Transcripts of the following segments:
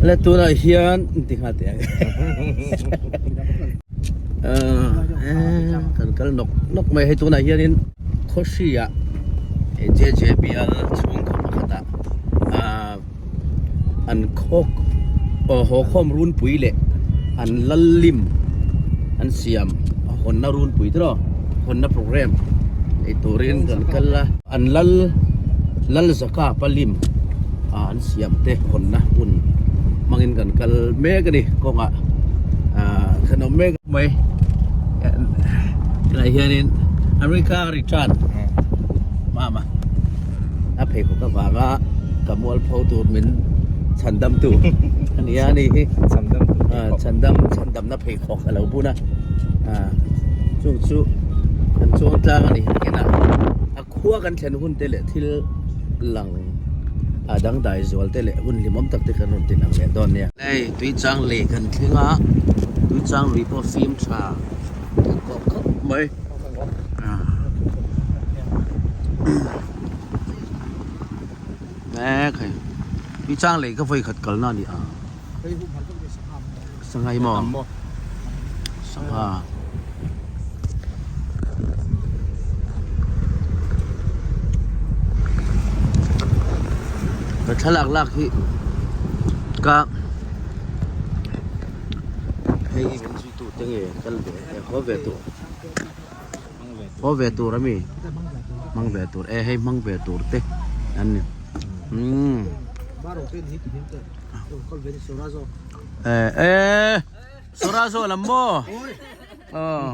Le tunah hian ti nghal teh ang. Kan kal nawk nawk mai hei tunah hianin Khawhri ah JJBL chhungkaw pakhatah ah an khaw haw khawm runpui leh an lal lim an siam a hawnna runpui te rawh hawnna programme ei turin kan kal a an lal lal zaka palim ah an siam te hawnna hun hmangin kan kal mek a ni kawngah ah kan awm mek mai tunah hianin America return mama a pheikhawk avanga ka mualpho tur min chhandam tu a ni a ni hi chhandam chhandamna pheikhawk a lo bun a ah chung chu an chuang tlang a ni ena a khua kan thlen hun te leh thil lang a dangdai zual te leh hun hlimawm tak te kan rawn ti lang leh dawn nia. Hei tuichang lei kan thleng a tuichang lui pawh fim tha kan kawp khawp mai. Mek hei tuichang lei ka vawi khat kalna a ni a sangha hi maw sangha ka thlalak lak hi ka hei hi min zui tu te nge kal ve haw ve tur. Haw ve tur ami hmang ve tur e hei hmang ve tur te an ni umm e e Sawrazo lam maw aw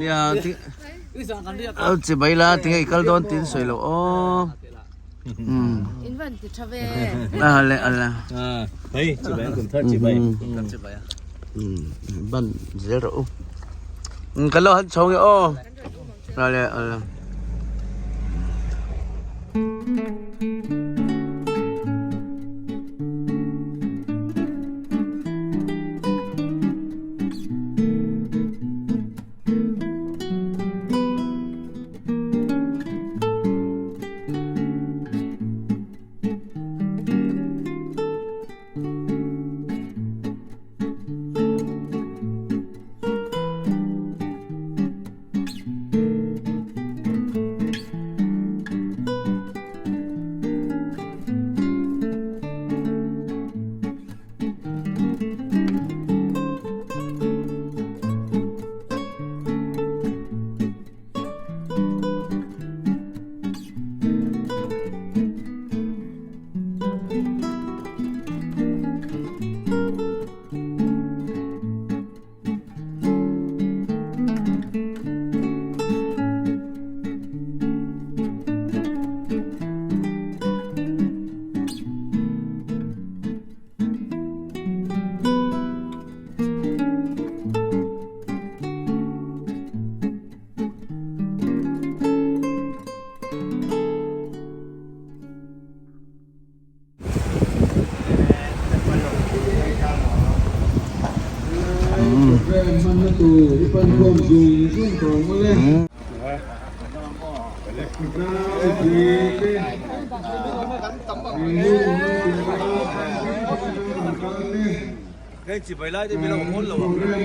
nia ti chi mai la tinge i kal dawn tiin sawi lo aw umm a le a le umm ban zel rawh u. Ka lo han chho nge aw. Ale ale.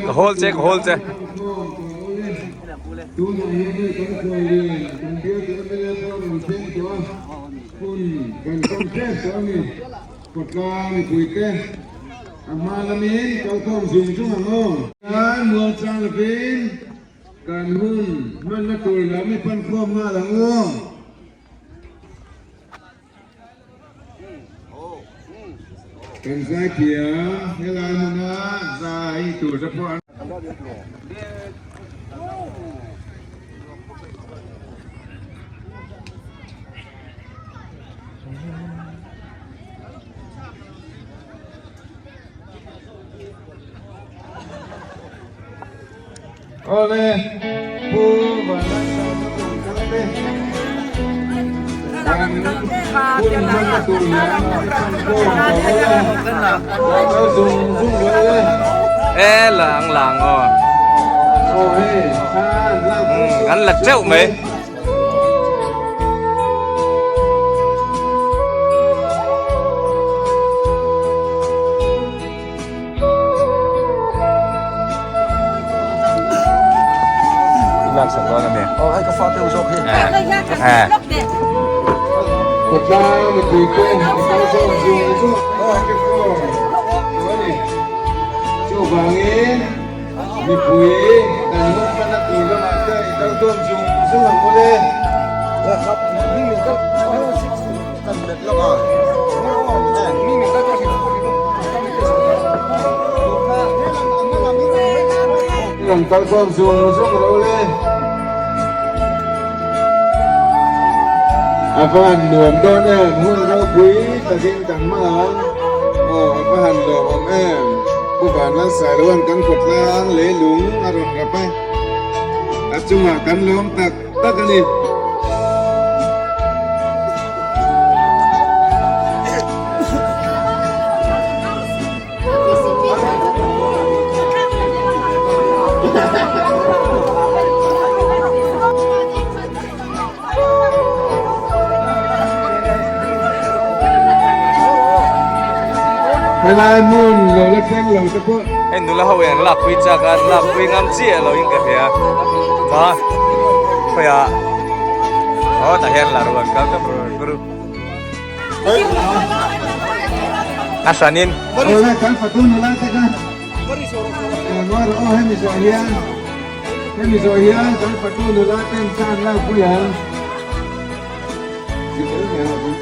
Ka hawl che ka hawl che. Kan zaithiam helai hmuna zai tur te pawh an. Awle Pu Vanlalsanga Kumthar te kan hun hmanna tur lam kan khawm tawh a, kal zung zung rawh le. E lang lang aw. Aw hei thla an lak An la teuh mai. Chuvangin mipui kan hun hmana tur lamah te i kal tawn zung zung ang mawle. Kan kal tawn zung zung ro le. A va han nuam dawn em, hun ropui takin kan hmang ang. Aw a va han lawmawm em. Pu Vanlalsailoan kan khawtlang leilung a rawn rap a, a chungah kan lawm tak tak a ni. Helai hmun lo la thleng lo te pawh. Hei nula ho in an lakpui chak a, an lakpui ngam chiah lo in ka hria. Ma khawiah aw tah hian la ruan kal ka bur bur. A hranin. Awle kan fatu nula te kha. Aw hemi zawh hian hemi zawh hian kan fatu nula ten tan lakpui ang.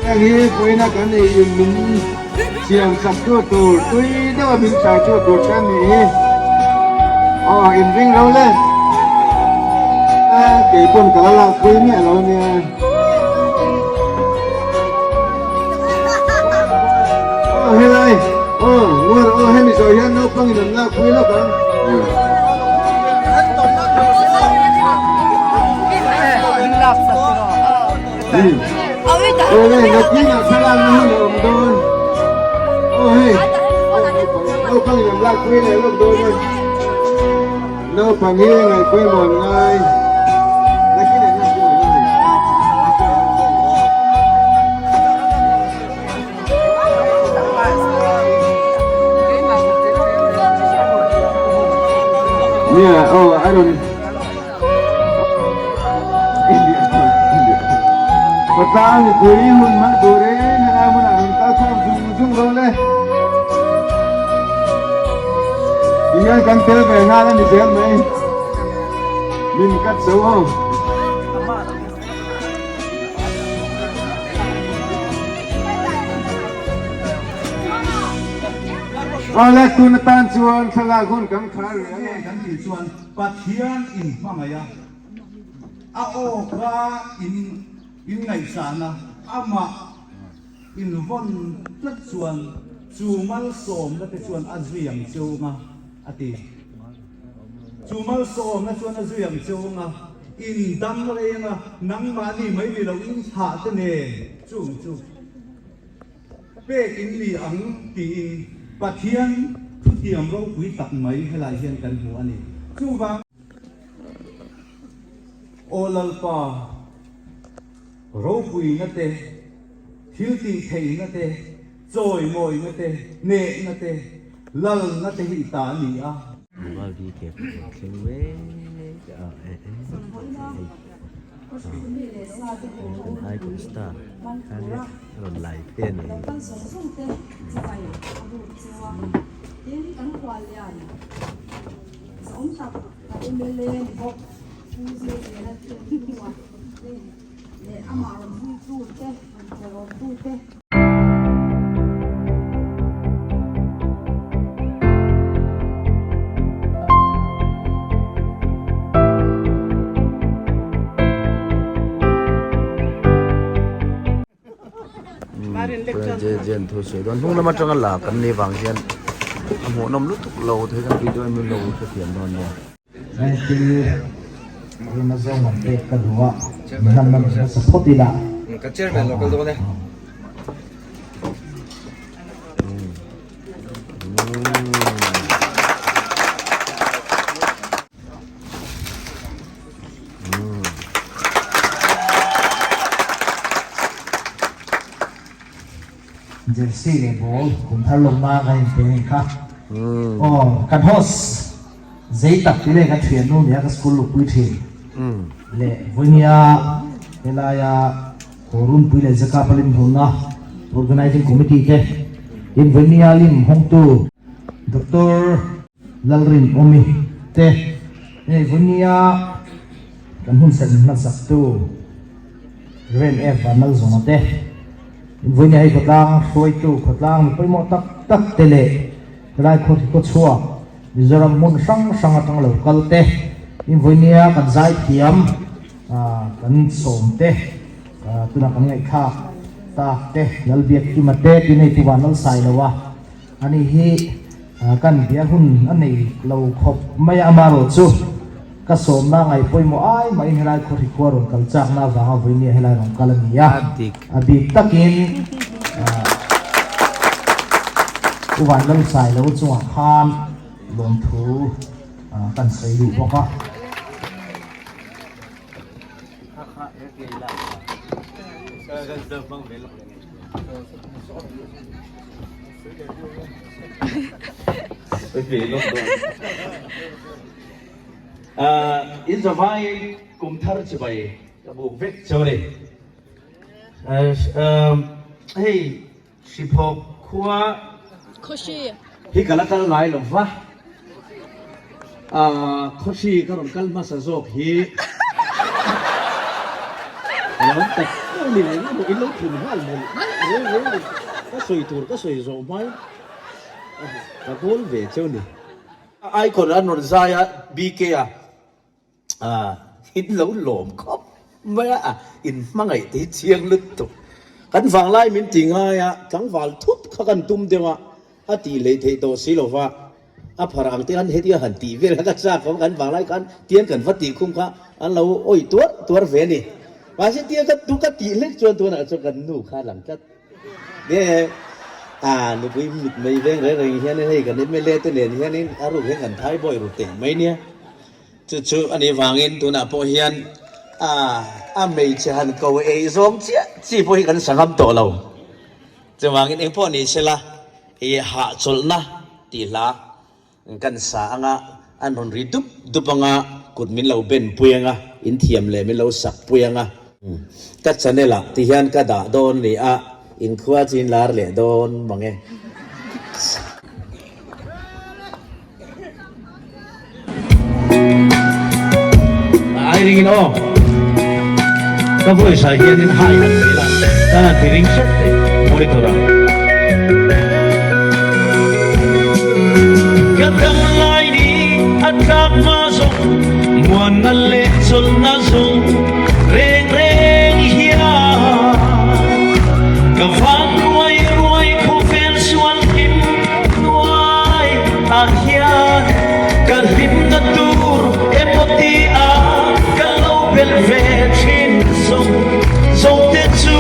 Heng hi vawiina kan ei in min siam sak tu tur tui deuha min chai tu tur te an nih hi. Aw inring lo le. Keipawn ka la lakpui miah lo nia. Aw helai aw nguar aw hemi zawh hian naupang in an lak pui lawk ang. Aw le nakin ah thlalak na hun a awm dawn. Aw hei naupang in an lak pui leh lawk dawn a. Naupang hi ngaihpawimawh an ngai. Nakin ah hian pawh a ni. Nia aw a rawn Patlang mipui hun hmang turin helai hmunah rawn kal khawm zung zung dawn e. Tihian kan tel ve nghal a ni zel mai. Min kat zo aw. Awle tun atan chuan thlalak hun kan khar rih ang e. Kan tih chuan Pathian in hmangaih a, a awka in in ngaihsan a, amah in vawn tlat chuan chu malsawmna te chuan a zui ang cheu nga a ti. Chu malsawmna chuan a zui ang cheu nga, in dam rei anga nangmahni mai ni lo in thah te nen chung chu. Pek in ni ang tiin Pathian thutiam ropui tak mai helai hian kan hmu a ni. Chuvang. Aw Lalpa, ropuina te, thil tih theihna te, chawimawina te, hnehna te, lalna te hi i ta a ni a. Mobile hi ke pakhat thleng mek a hei kan icon star khan a rawn lai phei a ni hei. Jen thu sawi dawn hnung lam atanga la kan nih vang hian a hmuhnawm lutuk lo thei kan video en min lo hrethiam dawn nia. Rina zawng an pek ka duh a, hman na hmasa phawt ila. Ka chairman lo kal dawn e. Jersey leh ball kum thar lawmna kan inpe a ni kha. Aw kan host zei tak ti leh ka thiannu nia ka school lupui thin leh vawinia. Helaia Kawrunpui leh Zakapa lim hlawhna Organizing Committee te in Vawimia lim hawngtu Doctor Lalrin Awmi te hei Vawimia kan hun serh hmasaktu Rev F Vanlalzawma te in Vawimia hei khawtlang hruaitu khawtlang mi pawimawh tak tak te leh helai khaw chhuak Mizoram hmun hrang hrang atang lo kal te in Vawimia kan zaithiam Kan sawm te, tunah kan ngaihthlak tak te, Lalbiak Kima te tih nei Pu Vanlalsai lo a, ani hi kan bia hun a nei lo khawp mai a, amaherawh chu ka sawmna ngai pawimawh ai mahin helai khawhri khua rawn kal chakna avanga vawinia helai rawn kal a ni a, a bik takin Pu Vanlalsai lo chungah khan lawmthu kan sawi duh bawk a. In zavai kum thar chibai ka buk vek cheu ni. Hei Siphaw khua hi ka la kal ngai lo va, Khawhri ka rawn kal hmasa zawk hi a lo awm tak a ni leh ngawt in lo thun nghal mawlh mawlh ka sawi tur ka sawi zawh hmai ka kawl ve cheu ni. Icon an rawn zai a BK a. In lo lawm khawp mai a, in hmangaih te hi chiang lutuk. Kan vanglai min ti ngai a, tlangval thut kha kan tum deuh a, a tih leh theih tawh si lova, a phar ang te khan hetia han tih vel kha ka chak awm, kan vanglai khan tiang kan va tih khum kha an lo awih tuar tuar ve a ni. Mahse tiang ka tu ka tih hlek chuan tunah chuan kan nu kha a lang tlat. Nge a nupui mit mai veng reng reng hianin hei kan mla te nen hianin a ruk hian kan thai bawi ru teh mai nia. Chu chu a nih vangin tunah pawh hian a a hmeichhe han ko ei zawng chiah chi pawh hi kan sa ngam tawh lo. Chuvangin eng pawh ni sela i hahchawlhna tih hla kan sa anga an rawn ri dup dup anga kut min lo ben pui anga in thiam leh min lo sak pui anga ka channel ah ti hian ka dah dawn ni a inkhua chu in lar leh dawn mang e. Ai ringin aw ka voice ah hianin hai han ti la ka han ti ring hrep thei monitor ah. Ka dam lai ni a tlak hma zawng muanna leh chawlhna zawng reng reng hian ka van ruai ruai khawvel sual hlim Hnuai ah hian ka hlimna tur emaw ti a ka lo belh ve thin zawng zawng te chu.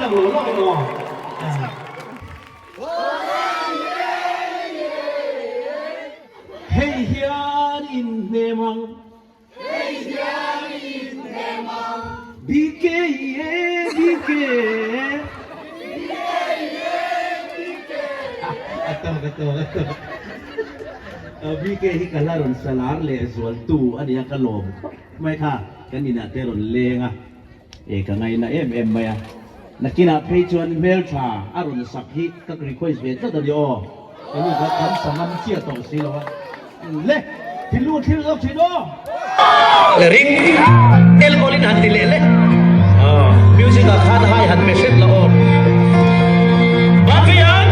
lang lo lo in aw. Hei hian in hnem ang. Hei hian in hnem ang. BK e BK. BK e BK. A tawk a tawk a tawk. BK hi ka la rawn salar leh zual tu a nia ka lawm khawp mai kha kan inah te rawn leng a. E ka ngaina em em mai a. Nakinah phei chuan hmeltha a rawn sak hi ka request ve tlat a ni aw. Enu kha kan sa ngam chiah tawh si lo a. Le, thinlung a thlir zawk thin aw. Le ring elkawl in han ti leh le. Music ah khan hai han pe hret la aw. Bafian!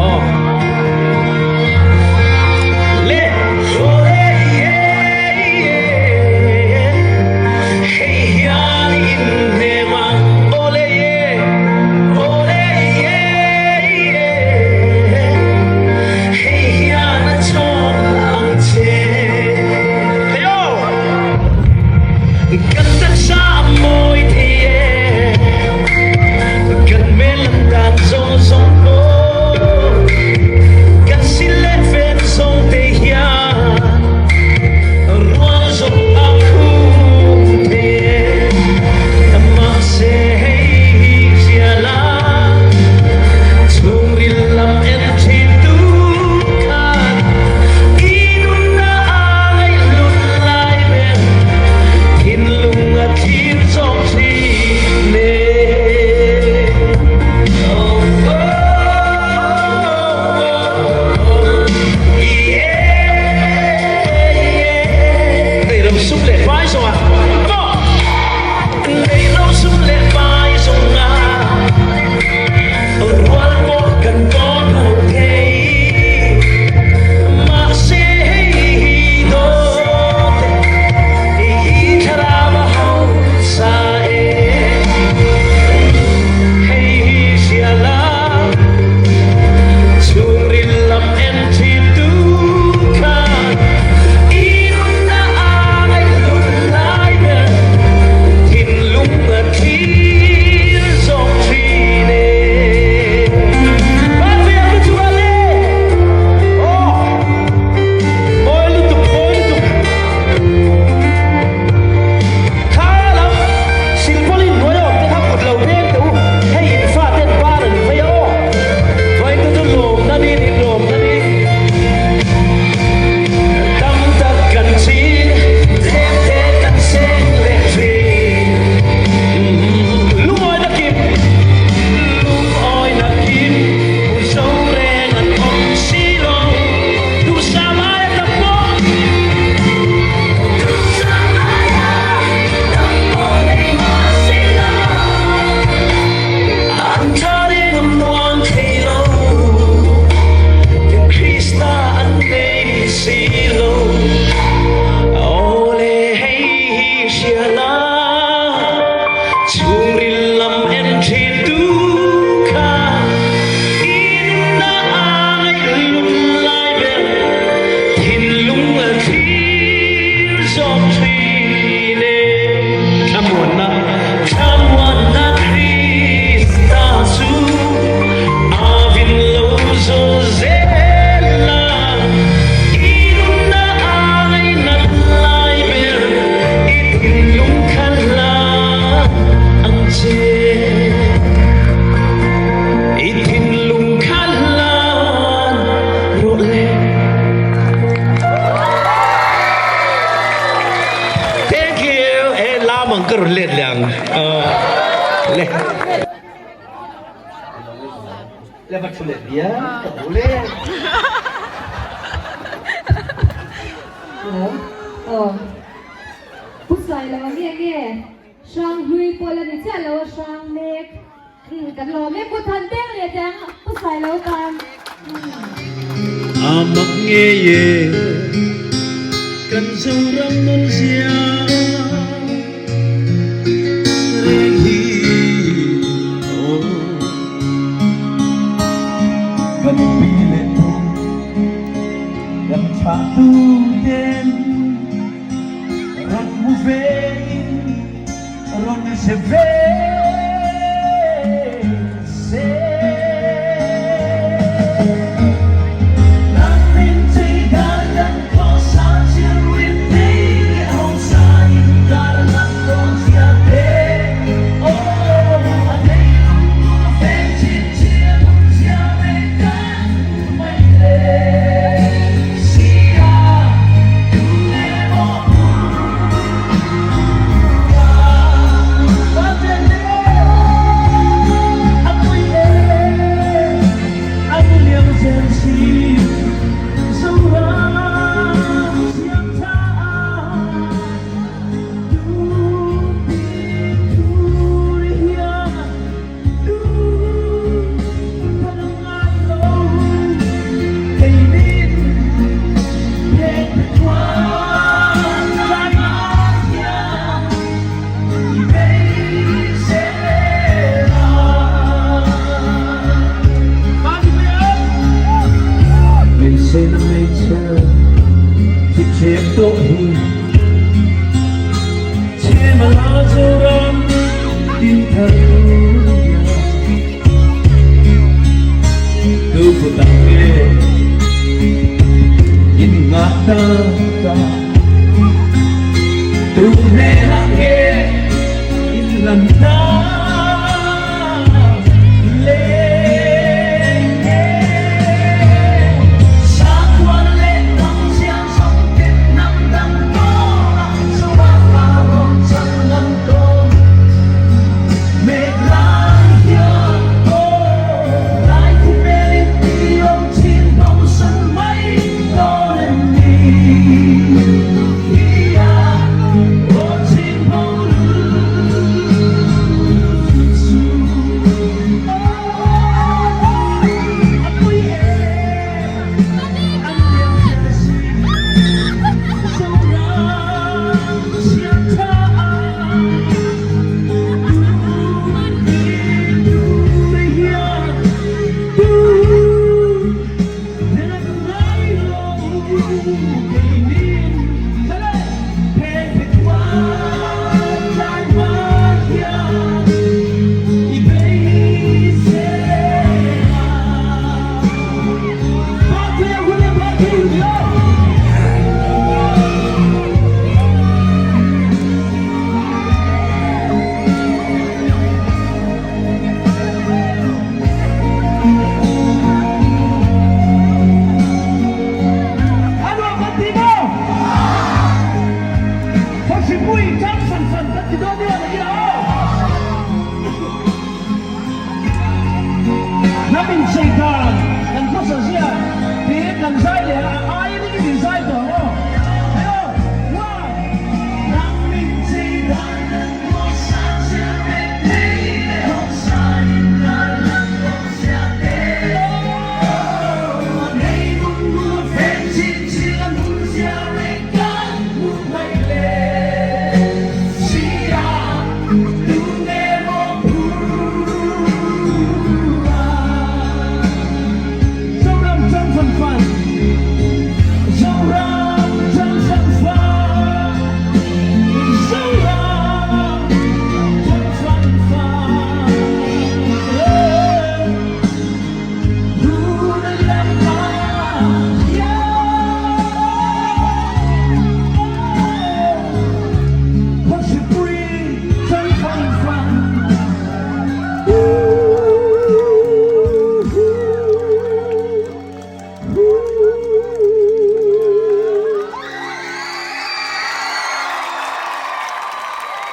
Aw. Le. Pu Sailo nge nge Hranghlui pawh la ni chiah lo a hrang mek kan lawm e Pu Thanpeng leh teh ang Pu Sailo tan. A mak ngei e kan Zoram nun zia reng hi aw. Kan pi leh pu kan thlah tu ten rawn hmu ve in rawn hre ve. China meichher chi chep tawh hi Chema la Zoram tin thar ya Tu phu tak nge in ngah ta ta Tu hnenah nge in lan ta le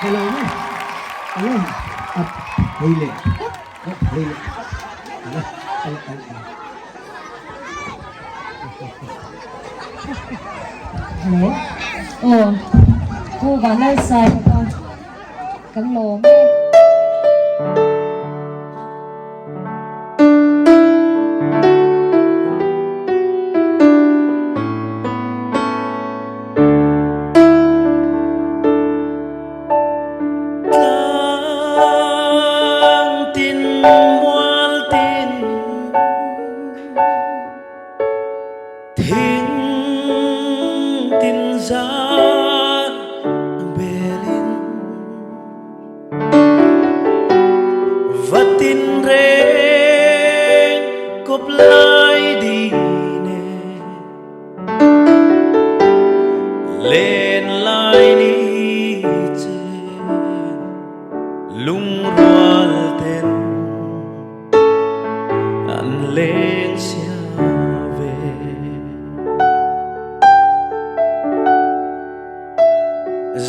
Hello Hello Up hei leh up hei leh ala ala ala Hello Aw Pu Vanlalsailova kan lawm e. Tlang tin mual tin thing tin zar belin Va tin reng kawp lai di nen Len lai ni chen lungrual ten an leng sia ve.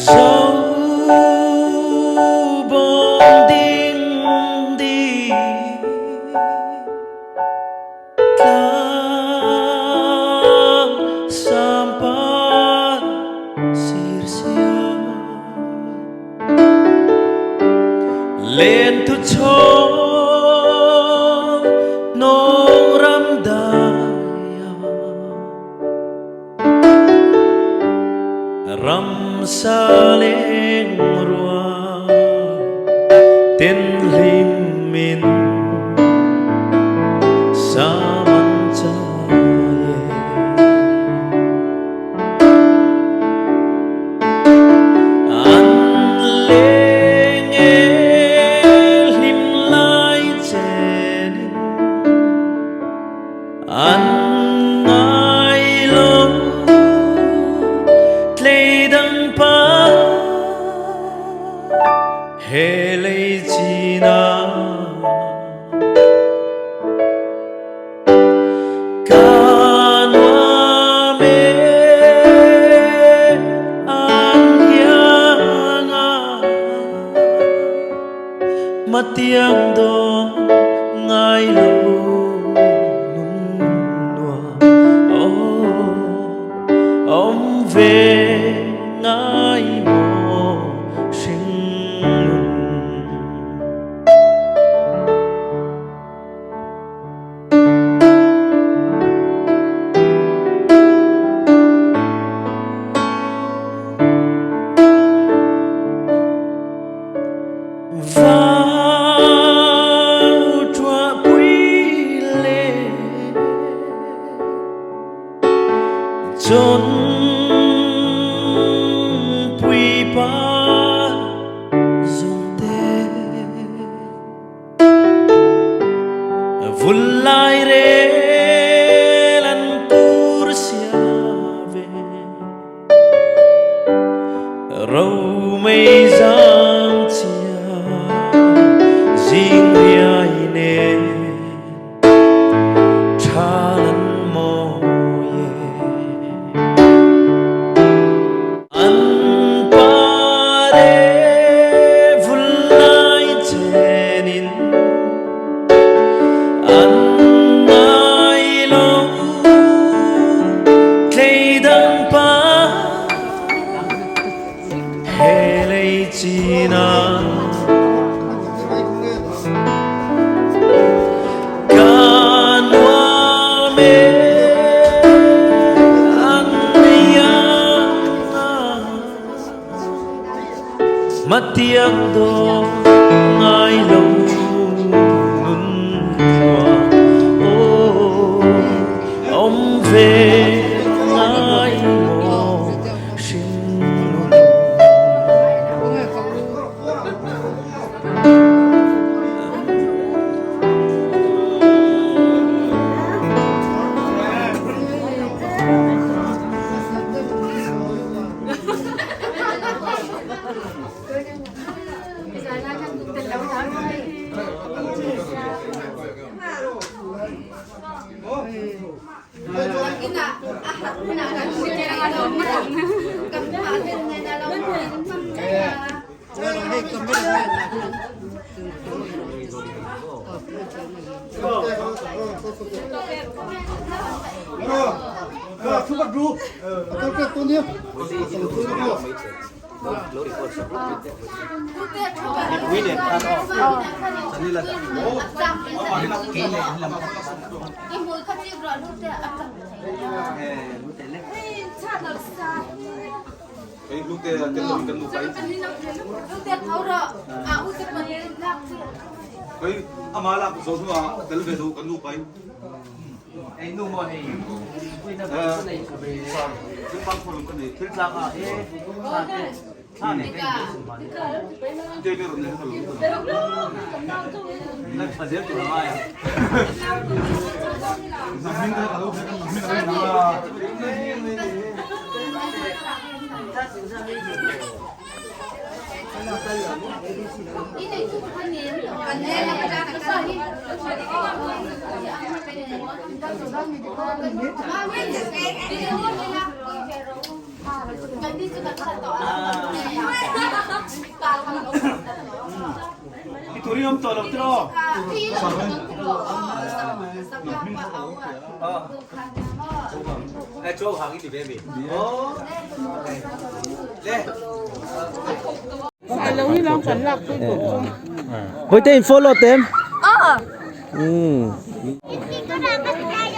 Zo bawng ding di tlang sampan sirsia Len tu chhawng nawng ram dai ah. Ram sa leng rual ten hlim in sa man cha ye. An ngai lo tlei dang pa he lei chinah. Ka nuam e an hianga Matiang dawn ngai lo nun nuam aw awm ve ngai maw hringnun. Vau ṭuah pui le chon pui pa zung te. Vul lai rel an tur sia ve Ro mei zang chia zing riai nen Tha lan mawi e An pare vul lai chenin An ngai lo tlei dang pa He lei chinah Ka nuam e an iang a Matiang dawn ngai lo nun nuam aw awm ve ngai maw hringnun. Với tên follow tem.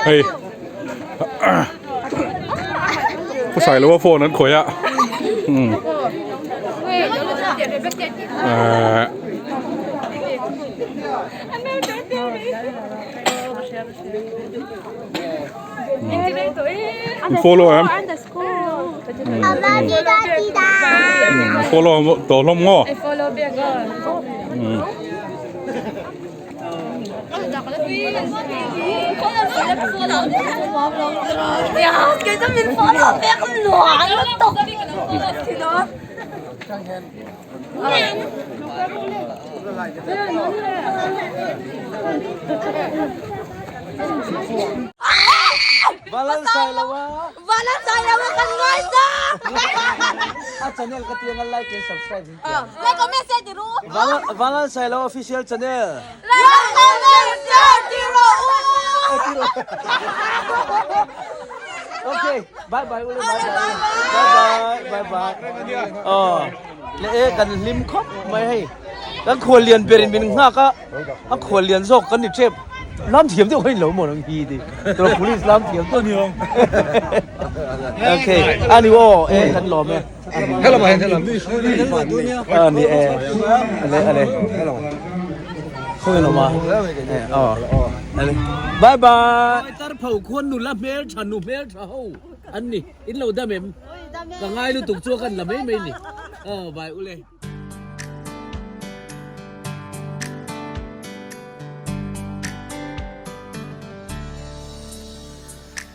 Hei Pu Sailoa phone an khawih a Follow em Follow tawh hlawm ngaw. A channel ka tiang a like and subscribe in tiang. Like comment share ti ru. Vanlal Sailo official channel. Like comment share ti ru. Okay, bye bye ule bye bye. Bye bye bye bye. Oh, le e kan hlim khawp mai hei. Kan khual lian ber in min nghak a, a khual lian zawk kan ni tep. Lam thiam deuh kha in lo maw nang hi ti. Tura police lam thiam deuh ni ang. Okay, ani aw e kan lawm e. Hello ma hello. Ani e. Ale ale. Khawi lo ma. Aw. Ale. Bye bye. Tar pho khuan nula hmel tha nu hmel tha ho an ni. In lo dam em? Ka ngai lutuk chu kan la mai mai ni. Aw bye ule.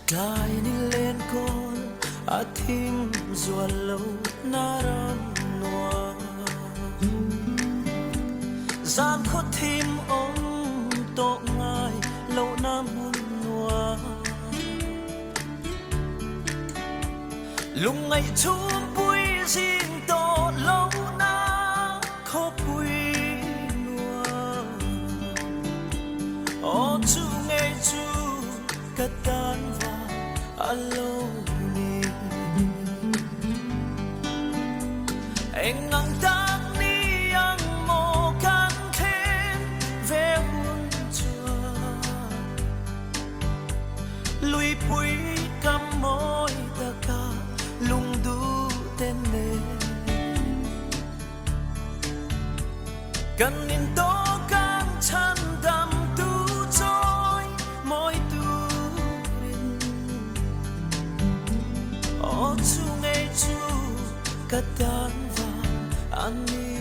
Tlai ni len kawl a thim zual lo na ram nuam Zan khaw thim awm tawh ngai lo na hmun nuam Lungngaih chhungpui zing tawh lo na khawpui nuam Aw chu ngei chu ka tan va a lo ni Eng ang tak ni ang maw kan thlen ve hun chuan Luipui ka mawi taka lungdu te nen Kan in tawk ang chhan dam tu chawi mawi turin Aw chu ngei chu ka tan vang a ni.